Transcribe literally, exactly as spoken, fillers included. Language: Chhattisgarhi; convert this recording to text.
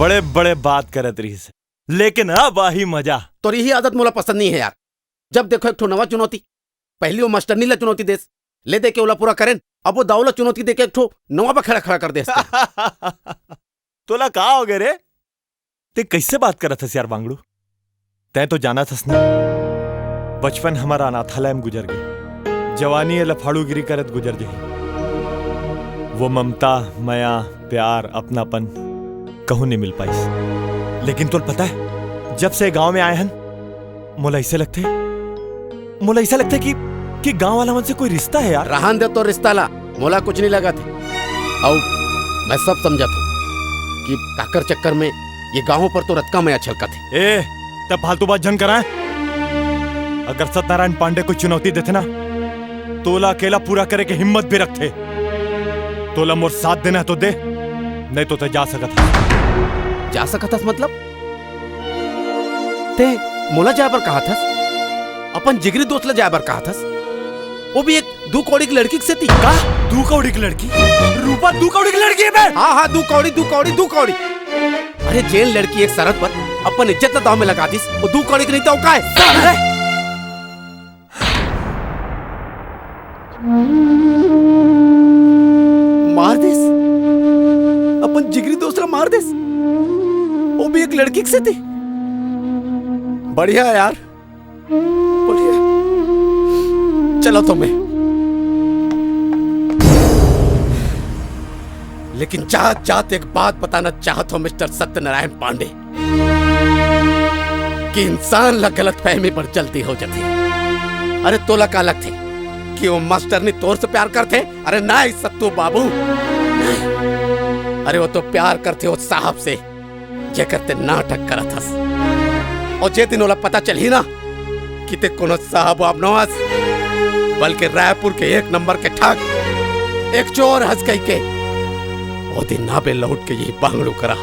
बड़े बड़े बात करत रहिस, लेकिन अब आही मजा। तोर यही आदत मोला पसंद नहीं है यार। जब देखो एक ठो नवा चुनौती। पहली वो मास्टरनी ला चुनौती देस, ले दे के ओला पूरा करेन, अब वो दाऊ ला चुनौती दे के एक ठो नवा बखेड़ा खड़ा कर देस। तोला का हो गए रे? ते कैसे बात करत हस यार बांगड़ू? तैं तो जानत हस ना, बचपन हमारा अनाथालय में गुजर गए, जवानी ये लफाड़ूगिरी करत गुजर जाही। वो ममता, मया, प्यार, अपनापन कहूं नहीं मिल पाइस। लेकिन तोल पता है, जब से गांव में आए हन, मोला ऐसे लगथे, मोला ऐसा लगथे कि, कि गांव वाला मन से कोई रिश्ता है यार। रहन दे तो रिश्ता ला, मोला कुछ नहीं लगथे। अउ मैं सब समझत हूँ कि काकर चक्कर में ये गांव पर तो रतका मया छलकथे। ए, तब फालतू बात झन कराए। अगर सत्यनारायण पांडे कोई चुनौती देथे ना, तोला अकेला पूरा करे के हिम्मत भी रखथे। तोला मोर साथ देना है तो दे, नहीं तो ते जा सकत हस। जा सकत हस मतलब? ते मोला जाए बर कहत हस? अपन जिगरी दोस्त ला जाए बर कहत हस? वो भी एक दू कौड़ी के लड़की के सेती? का? दू कौड़ी के लड़की? रूपा दू कौड़ी के लड़की है बे? हाँ, हाँ, दू कौड़ी, दू कौड़ी, दू कौड़ी। अरे, जेन लड़की एक शरत पर अपन इज्जत ला दाव में लगा दिस, वो दू कौड़ी के नहीं तो का है? अरे! मार दिस, अपन जिगरी दोस्त ला मार दिस, वो भी एक लड़की के सेती। बढ़िया यार, बढ़िया। चलो तो मैं, लेकिन जात जात एक बात बताना चाहत हूँ मिस्टर सत्यनारायण पांडे, कि इंसान ला गलतफहमी बड़ जल्दी हो जाथे। अरे तोला का लगथे कि वो मास्टरनी तोर से प्यार करथे? अरे नहीं सत्तू बाबू, नहीं। अरे वो तो प्यार करथे वो साहब से, जेकर ते नाटक करत हस। और जे दिन ओला पता चलही ना कि ते कोनो साहब वाब नोहस, बल्कि रायपुर के एक नंबर के ठग, एक चोर हस कहिके, वो दिन ना बे लौट के यही बांगड़ू करा।